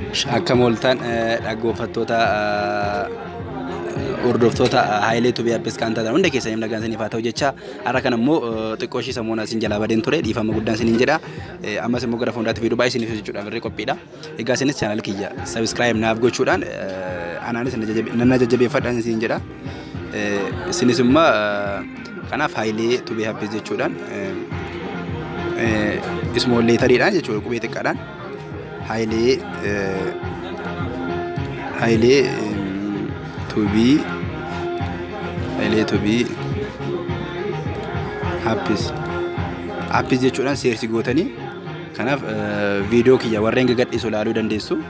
Akkam ooltan dhaggeeffattoota hordoftoota Haayilee Tubee Appis kan taatan hunda keessaniif nagaan isiniif haa ta'u jecha har'a kana immoo xiqqoo ishii samuuna isin jalaa badeen ture dhiifama guddaan isiniin jedha. Ammas immoo gara fuulduraatti viidiyoo baay'ee isiniif hojjechuudhaaf irree qophiidha. Egaa isinis chaanal kiyya sabiskiraayib naaf gochuudhaan anaanis nan jajjabeeffadhaan isiniin jedha. Isinis immoo kanaaf Haayilee Tubee Appis jechuudhaan ismool leetariidhaan jechuudha qubee xiqqaadhaan. Hayilee Hayilee Tubii Hayilee Tubii Appis Appis jechuudhaan seersi gootanii kanaaf viidiyoo kiyya warreen gagadhiisu ilaaluu dandeessu.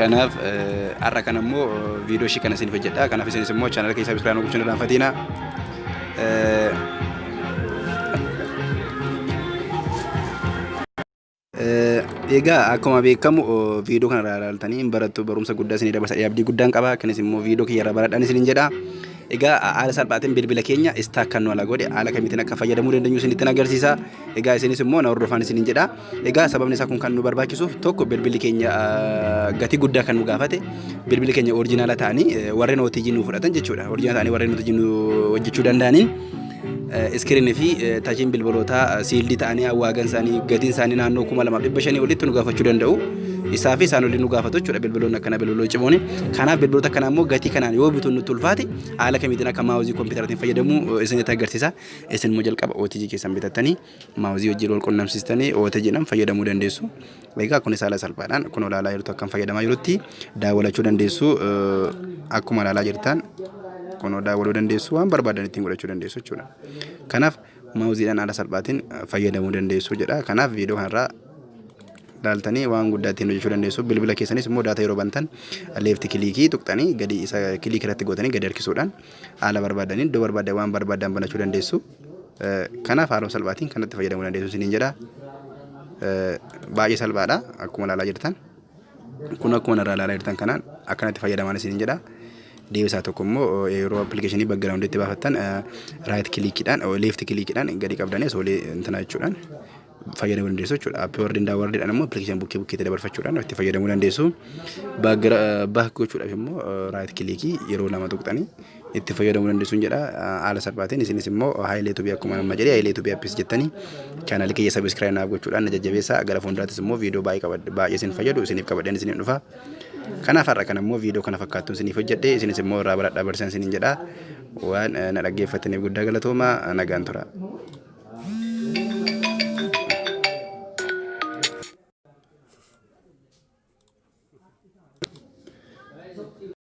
Kanaaf har'a kana immoo viidiyoo ishii kana isiniif hojjedha. Kanaaf isinis immoo chaanala keessa sabiskiraayib gochuun irraanfatiina. Egaa akkuma beekamu viidiyoo kana irraa ilaaltanii hin barattu barumsa guddaa isinii dabarsa abdii guddaan qaba. Kanis immoo viidiyoo kiyya irraa baradhaan isiniin jedha. Egaa haala salphaatiin bilbila keenya istaak kan nu ala godhe haala kamiitiin akka fayyadamuu dandeenyu isinitti agarsiisa. Egaa isinis immoo na hordofaan isiniin jedha. Egaa sababni isaa kun kan nu barbaachisuuf tokko bilbilli keenya gatii guddaa kan nu gaafate bilbilli keenya orijinaala ta'anii warreen OTG nu fudhatan jechuudha. Orijinaala ta'anii warreen OTG nu hojjechuu danda'aniin iskiriinii fi tachiin bilbilootaa siildii ta'anii awwaagan isaanii gatiin isaanii naannoo 2500 olitti nu gaafachuu danda'u. Isaa fi isaan olii nu gaafatu jechuudha bilbiloonni akkana bilbiloota cimooni. Kanaaf bilbiloota akkanaa immoo gatii kanaan yoo bituun nutti ulfaate haala kamiitiin akka maawuzii kompiitaraatiin fayyadamu isinitti agarsiisa. Isin immoo jalqaba OTG keessan bitattanii maawuzii wajjin wal qunnamsiistanii OTG dhaan fayyadamuu dandeessu. Egaa kunis haala salphaadhaan kun ilaalaa jirtu akkam fayyadamaa jirutti daawwachuu dandeessu. Akkuma ilaalaa jirtan kun daawwachuu dandeessu waan barbaadan ittiin godhachuu dandeessu jechuudha. Kanaaf maawuziidhaan haala salphaatiin fayyadamuu dandeessu jedha. Kanaaf viidiyoo kanarraa ilaaltanii waan guddaa ittiin hojjechuu dandeessu. Bilbila keessanis immoo daataa yeroo bantan left click tuqxanii gadi isa click irratti gootanii gadi harkisuudhaan haala barbaadaniin iddoo barbaadan waan barbaadan banachuu dandeessu. Kanaaf haaluma salphaatiin kanatti fayyadamuu dandeessu isiniin jedha. Baay'ee salphaadha akkuma ilaalaa jirtan. Kun akkuma irraa ilaalaa jirtan kanaan akkanatti fayyadamaan isiniin jedha. Deebisaa tokko immoo yeroo appilikeeshinii backgrounditti baafattan right clickiidhaan left clickiidhaan gadi qabdanii asoolee intina jechuudhaan fayyadamuu dandeessu jechuudha. Upward and downwardiidhaan immoo appilikeeshinii bukkee bukkeetti dabarfachuudhaan itti fayyadamuu dandeessu. Back gochuudhaaf immoo right click yeroo lama tuqxanii itti fayyadamuu dandeessu jedha. Haala salphaatiin isinis immoo Haayilee Tubii akkuma nama jedhee Haayilee Tubii Appis jettanii chaanaalii kiyya subscribe naaf gochuudhaan na jajjabeessaa. Gara fuulduraattis immoo viidiyoo baay'ee qabadhe baay'ee isin fayyadu isiniif qabadheen isiniin dhufa. Kanaaf har'a kana immoo viidiyoo kana fakkaattuun isiniif hojjedhe isinis immoo irraa baradhaa barsiisan isiniin jedha. Waan na dhaggeeffattaniif guddaa galatooma nagaan tura.